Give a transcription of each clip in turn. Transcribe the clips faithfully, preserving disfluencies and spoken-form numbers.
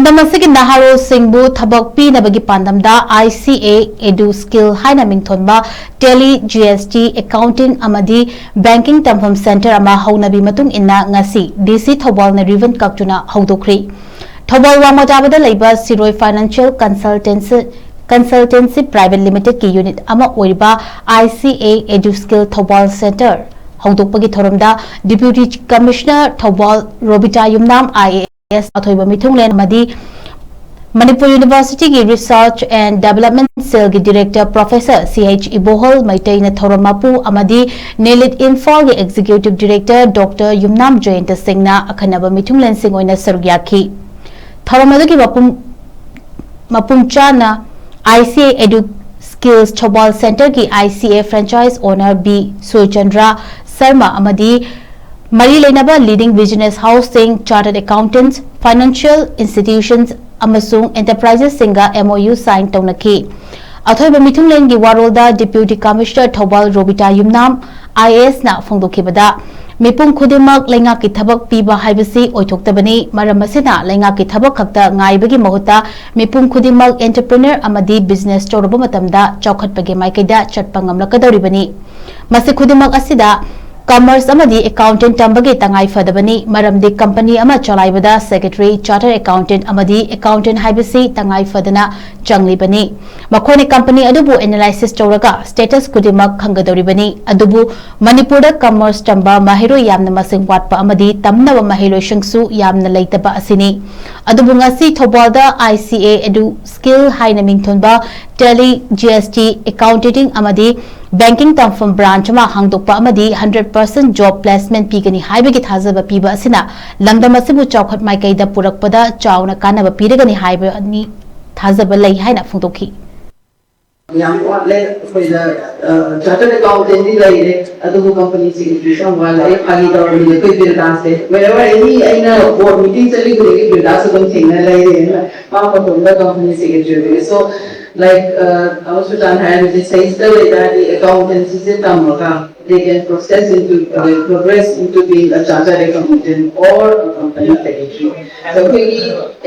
ꯂꯝꯗꯝ ꯑꯁꯤꯒꯤ ꯅꯍꯥꯔꯣꯜꯁꯤꯡꯕꯨ ꯊꯕꯛ ꯄꯤꯅꯕꯒꯤ ꯄꯥꯟꯗꯝꯗ I C A Edu Skill ꯍꯥꯏꯅ ꯃꯤꯡꯊꯣꯟꯕ Tally, G S T, Accounting ꯑꯃꯗꯤ Banking ꯇꯝꯐꯝ center ꯑꯃ ꯍꯧꯅꯕꯤ ꯃꯇꯨꯡ ꯏꯟꯅ ꯉꯁꯤ D C ꯊꯧꯕꯥꯜꯅ ribbon ꯀꯛꯇꯨꯅ ꯍꯧꯗꯣꯛꯈ꯭ꯔꯤ꯫ ꯊꯧꯕꯥꯜ ꯋꯥꯡꯃ ꯇꯥꯕꯗ ꯂꯩꯕ ꯁꯤꯔꯣꯏ Financial Consultancy, Consultancy Private Limitedꯀꯤ unit ꯑꯃ ꯑꯣꯏꯔꯤꯕ I C A Edu Skill Thoubal center ꯍꯧꯗꯣꯛꯄꯒꯤ ꯊꯧꯔꯝꯗ Deputy Commissioner Thoubal Robita Yumnam I A S ꯑꯊꯣꯏꯕ ꯃꯤꯊꯨꯡꯂꯦꯟ ꯑꯃꯗꯤ Manipur Universityꯒꯤ Research and Development Cellꯒꯤ Director Professor C H ꯏꯕꯣꯍꯜ ꯃꯩꯇꯩꯅ ꯊꯧꯔꯝ ꯃꯄꯨ ꯑꯃꯗꯤ ꯅꯦꯂꯤꯠ ꯏꯝꯐꯥꯜꯒꯤ Executive Director Doctor ꯌꯨꯝꯅꯥꯝ ꯖꯌꯟꯇ ꯁꯤꯡꯅ ꯑꯈꯟꯅꯕ ꯃꯤꯊꯨꯡꯂꯦꯟꯁꯤꯡ ꯑꯣꯏꯅ ꯁꯔꯨꯛ ꯌꯥꯈꯤ꯫ ꯊꯧꯔꯝ ꯑꯗꯨꯒꯤ ꯃꯄꯨꯡ, ꯃꯄꯨꯡ ꯆꯥꯅ I C A Edu Skills Thoubal centerꯒꯤ I C A franchise owner B Surchandra Sharma ꯑꯃꯗꯤ ꯃꯔꯤ ꯂꯩꯅꯕ leading business houseꯁꯤꯡ, chartered accountants, financial institutions ꯑꯃꯁꯨꯡ enterprisesꯁꯤꯡꯒ M O U sign ꯇꯧꯅꯈꯤ꯫ ꯑꯊꯣꯏꯕ ꯃꯤꯊꯨꯡꯂꯦꯟꯒꯤ ꯋꯥꯔꯣꯜꯗ Deputy Commissioner Thoubal Robita Yumnam I A Sꯅ ꯐꯣꯡꯗꯣꯛꯈꯤꯕꯗ, ꯃꯤꯄꯨꯝ ꯈꯨꯗꯤꯡꯃꯛ ꯂꯩꯉꯥꯛꯀꯤ ꯊꯕꯛ ꯄꯤꯕ ꯍꯥꯏꯕꯁꯤ ꯑꯣꯏꯊꯣꯛꯇꯕꯅꯤ꯫ ꯃꯔꯝ ꯑꯁꯤꯅ ꯂꯩꯉꯥꯛꯀꯤ ꯊꯕꯛ ꯈꯛꯇ ꯉꯥꯏꯕꯒꯤ ꯃꯍꯨꯠꯇ ꯃꯤꯄꯨꯝ ꯈꯨꯗꯤꯡꯃꯛ entrepreneur ꯑꯃꯗꯤ business ꯇꯧꯔꯨꯕ ꯃꯇꯝꯗ ꯆꯥꯎꯈꯠꯄꯒꯤ ꯃꯥꯏꯀꯩꯗ ꯆꯠꯄ ꯉꯝꯂꯛꯀꯗꯧꯔꯤꯕꯅꯤ꯫ ꯃꯁꯤ ꯈꯨꯗꯤꯡꯃꯛ ꯑꯁꯤꯗ commerce ꯑꯃꯗꯤ accountant ꯇꯝꯕꯒꯤ ꯇꯉꯥꯏ ꯐꯗꯕꯅꯤ, ꯃꯔꯝꯗꯤ company ꯑꯃ ꯆꯂꯥꯏꯕꯗ secretary, chartered accountant ꯑꯃꯗꯤ accountant ꯍꯥꯏꯕꯁꯤ ꯇꯉꯥꯏ ꯐꯗꯅ ꯆꯪꯂꯤꯕꯅꯤ꯫ ꯃꯈꯣꯏꯅ company ꯑꯗꯨꯕꯨ analysis ꯇꯧꯔꯒ status ꯈꯨꯗꯤꯡꯃꯛ ꯈꯪꯒꯗꯧꯔꯤꯕꯅꯤ꯫ ꯑꯗꯨꯕꯨ ꯃꯅꯤꯄꯨꯔꯗ commerce ꯇꯝꯕ ꯃꯍꯩꯔꯣꯏ ꯌꯥꯝꯅ ꯃꯁꯤꯡ ꯋꯥꯠꯄ ꯑꯃꯗꯤ ꯇꯝꯅꯕ ꯃꯍꯩꯔꯣꯏꯁꯤꯡꯁꯨ ꯌꯥꯝꯅ ꯂꯩꯇꯕ ꯑꯁꯤꯅꯤ꯫ ꯑꯗꯨꯕꯨ ꯉꯁꯤ ꯊꯧꯕꯥꯜꯗ I C A Edu Skill ꯍꯥꯏꯅ ꯃꯤꯡꯊꯣꯟꯕ Tally, G S T, Accounting ꯑꯃꯗꯤ Banking ꯇꯝꯐꯝ branch ꯑꯃ ꯍꯥꯡꯗꯣꯛꯄ ꯑꯃꯗꯤ hundred percent job placement ꯄꯤꯒꯅꯤ ꯍꯥꯏꯕꯒꯤ ꯊꯥꯖꯕ ꯄꯤꯕ ꯑꯁꯤꯅ ꯂꯝꯗꯝ ꯑꯁꯤꯕꯨ ꯆꯥꯎꯈꯠ ꯃꯥꯏꯀꯩꯗ ꯄꯨꯔꯛꯄꯗ ꯆꯥꯎꯅ ꯀꯥꯟꯅꯕ ꯄꯤꯔꯒꯅꯤ ꯍꯥꯏꯕꯅꯤ ꯊꯥꯖꯕ ꯂꯩ ꯍꯥꯏꯅ ꯐꯣꯡꯗꯣꯛꯈꯤ꯫ ꯌꯥꯝ ꯋꯥꯠꯂꯦ꯫ ꯑꯩꯈꯣꯏꯗ chartered accountantꯗꯤ ꯂꯩꯔꯦ, ꯑꯗꯨꯕꯨ company secretaryꯁꯨ ꯌꯥꯝ ꯋꯥꯠꯂꯦ꯫ ꯑꯩ ꯐꯥꯒꯤ ꯇꯧꯔꯝꯃꯤꯅꯦ, ꯑꯩꯈꯣꯏ ꯕꯤꯔꯗꯥꯁꯦ wherever any ꯑꯩꯅ board meeting ꯆꯠꯂꯤ ꯈꯨꯗꯤꯡꯒꯤ ꯕꯤꯔꯗꯥꯁ ꯑꯗꯨꯝ ꯊꯦꯡꯅ ꯂꯩꯔꯦꯅ꯫ ꯃꯥ ꯃꯇꯣꯝꯇ company secretary ꯑꯣꯏꯕꯒꯤ꯫ So Like, uh, ꯑꯃꯁꯨ ꯇꯥꯟ ꯍꯥꯏꯔꯕꯗꯤ ꯁꯥꯏꯟꯁꯇ ꯂꯩ ꯇꯥꯔꯗꯤ ꯑꯦꯀꯥꯎꯟꯇꯦꯟꯁꯤꯁꯦ ꯇꯝꯃꯒ they can process into, uh, progress into being a chartered accountant or a company secretary. So ꯑꯩꯈꯣꯏꯒꯤ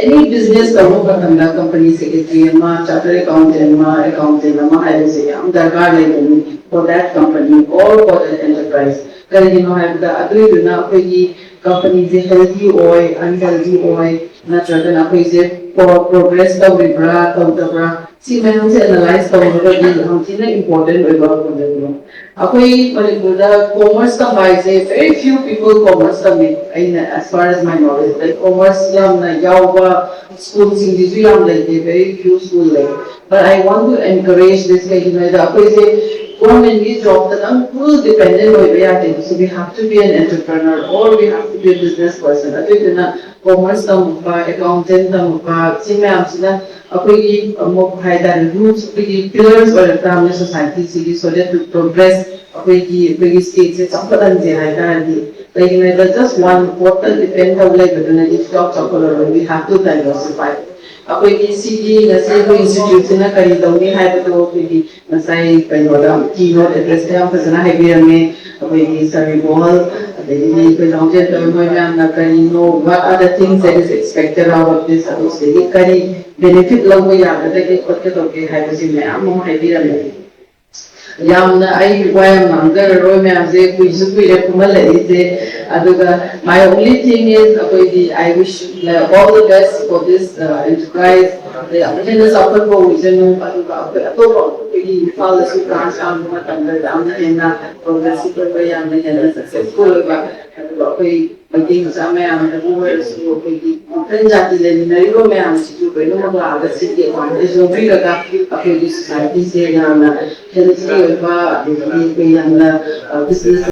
any business ꯇꯧꯕ ꯃꯇꯝꯗ company secretary ꯑꯃ, chartered accountant ꯑꯃ, accountant ꯑꯃ ꯍꯥꯏꯕꯁꯦ ꯌꯥꯝ ꯗꯔꯀꯥꯔ ꯂꯩꯕꯅꯤ for that company or for that enterprise. ꯀꯔꯤꯒꯤꯅꯣ ꯍꯥꯏꯕꯗ ꯑꯗꯨꯏꯗꯨꯅ ꯑꯩꯈꯣꯏꯒꯤ companyꯁꯦ healthy ꯑꯣꯏ, unhealthy ꯑꯣꯏ, ꯅꯠꯇ꯭ꯔꯒꯅ ꯑꯩꯈꯣꯏꯁꯦ progress ꯇꯧꯔꯤꯕ꯭ꯔꯥ ꯇꯧꯗꯕ꯭ꯔꯥ, ꯁꯤ ꯃꯌꯥꯝꯁꯦ analyze ꯇꯧꯔꯒꯗꯤ ꯌꯥꯝ ꯊꯤꯅ important ꯑꯣꯏꯕ ꯀꯩꯅꯣ꯫ ꯑꯩꯈꯣꯏ ꯃꯅꯤꯄꯨꯔꯗ commerce ꯇꯝꯕ ꯍꯥꯏꯁꯦ very few people commerce ꯇꯝꯃꯤ꯫ ꯑꯩꯅ as far as my knowledge, commerce ꯌꯥꯝꯅ ꯌꯥꯎꯕ schoolꯁꯤꯡꯁꯤꯁꯨ ꯌꯥꯝ ꯂꯩꯇꯦ, very few school ꯂꯩ꯫ But I want to encourage this, ꯀꯩꯒꯤꯅꯣ ꯍꯥꯏꯗ ꯑꯩꯈꯣꯏꯁꯦ governmentꯀꯤ jobꯇ ꯅꯪ full dependent ꯑꯣꯏꯕ ꯌꯥꯗꯦ꯫ So we have to be an entrepreneur or we have to be a business person. ꯑꯗꯨꯏꯗꯨꯅ commerce ꯇꯝꯃꯛꯄ, accountant ꯇꯝꯃꯛꯄ, ꯁꯤ ꯃꯌꯥꯝꯁꯤꯅ ꯑꯩꯈꯣꯏꯒꯤ ꯑꯃꯨꯛ ꯍꯥꯏꯇꯥꯔꯦ roots, ꯑꯩꯈꯣꯏꯒꯤ pillars ꯑꯣꯏꯔꯛꯇꯥꯕꯅꯤ societyꯁꯤꯒꯤ, so that to progress ꯑꯩꯈꯣꯏꯒꯤ ꯑꯩꯈꯣꯏꯒꯤ stateꯁꯦ ꯆꯥꯎꯈꯠꯍꯟꯁꯦ ꯍꯥꯏꯇꯥꯔꯗꯤ꯫ ꯀꯩꯒꯤꯅꯣꯗ just one ꯄꯣꯠꯇ depend ꯇꯧ ꯂꯩꯕꯗꯨꯅꯗꯤ ꯁꯨꯡꯆꯥꯎ ꯆꯥꯎꯈꯠꯂꯔꯣꯏ꯫ We have to diversify. ꯑꯩꯈꯣꯏꯒꯤ ꯁꯤꯒꯤ ꯉꯁꯤ ꯑꯩꯈꯣꯏ instituteꯁꯤꯅ ꯀꯔꯤ ꯇꯧꯅꯤ ꯍꯥꯏꯕꯗꯣ ꯑꯩꯈꯣꯏꯒꯤ ꯉꯁꯥꯏ ꯀꯩꯅꯣꯗ keynote addressꯇ ꯌꯥꯝ ꯐꯖꯅ ꯍꯥꯏꯕꯤꯔꯝꯃꯦ꯫ ꯑꯩꯈꯣꯏꯒꯤ ꯁꯥꯔ ꯏꯕꯣꯍꯜ, ꯑꯗꯒꯤꯗꯤ ꯑꯩꯈꯣꯏ ꯅꯥꯎꯆꯦꯟ ꯇꯧꯔꯤ ꯃꯣꯏ ꯃꯌꯥꯝꯅ ꯀꯔꯤꯅꯣ, what are the things that is expected out of this, ꯑꯗꯨ ꯁꯤꯗꯒꯤ ꯀꯔꯤ benefit ꯂꯧꯕ ꯌꯥꯒꯗꯒꯦ ꯈꯣꯠꯀꯗꯧꯒꯦ ꯍꯥꯏꯕꯁꯤ ꯃꯌꯥꯝ ꯑꯃ ꯍꯥꯏꯕꯤꯔꯝꯃꯦ꯫ ꯌꯥꯝꯅ ꯑꯩ ꯋꯥ ꯌꯥꯝ ꯉꯥꯡꯖꯔꯔꯣꯏ, ꯃꯌꯥꯝꯁꯦ ꯀꯨꯏꯁꯨ ꯀꯨꯏꯔꯦ ꯐꯝꯍꯜꯂꯛꯏꯁꯦ꯫ ꯑꯗꯨꯒ my only thing is ꯑꯩꯈꯣꯏꯗꯤ I wish all the best for this, uh, enterprise. ꯑꯗꯩ ꯑꯃꯨꯛ ꯍꯦꯟꯅ ꯆꯥꯎꯈꯠꯄ ꯑꯣꯏꯖꯅꯨ꯫ ꯑꯗꯨꯒ ꯑꯩꯈꯣꯏ ꯑꯇꯣꯞꯄ ꯑꯩꯈꯣꯏꯒꯤ ꯏꯝꯐꯥꯜꯗꯁꯨ branch ꯍꯥꯡꯕ ꯃꯇꯝꯗ ꯌꯥꯝꯅ ꯍꯦꯟꯅ progressive ꯑꯣꯏꯕ, ꯌꯥꯝꯅ ꯍꯦꯟꯅ successful ꯑꯣꯏꯕ, ꯑꯗꯨꯒ ꯑꯩꯈꯣꯏ ꯃꯩꯇꯩ ꯃꯆꯥ ꯃꯌꯥꯝꯗꯕꯨ ꯑꯣꯏꯔꯁꯨ, ꯑꯩꯈꯣꯏꯒꯤ ꯃꯈꯜ ꯖꯥꯇꯤ ꯂꯩꯃꯤꯟꯅꯔꯤꯕ ꯃꯌꯥꯝꯁꯤꯁꯨ ꯂꯣꯏꯅꯃꯛ ꯂꯥꯛꯑꯒ ꯁꯤꯒꯤ advantage ꯂꯧꯕꯤꯔꯒ ꯑꯩꯈꯣꯏꯒꯤ societyꯁꯦ ꯌꯥꯝꯅ healthy ꯑꯣꯏꯕ, ꯑꯗꯒꯤꯗꯤ ꯑꯩꯈꯣꯏ ꯌꯥꯝꯅ, ꯑ, business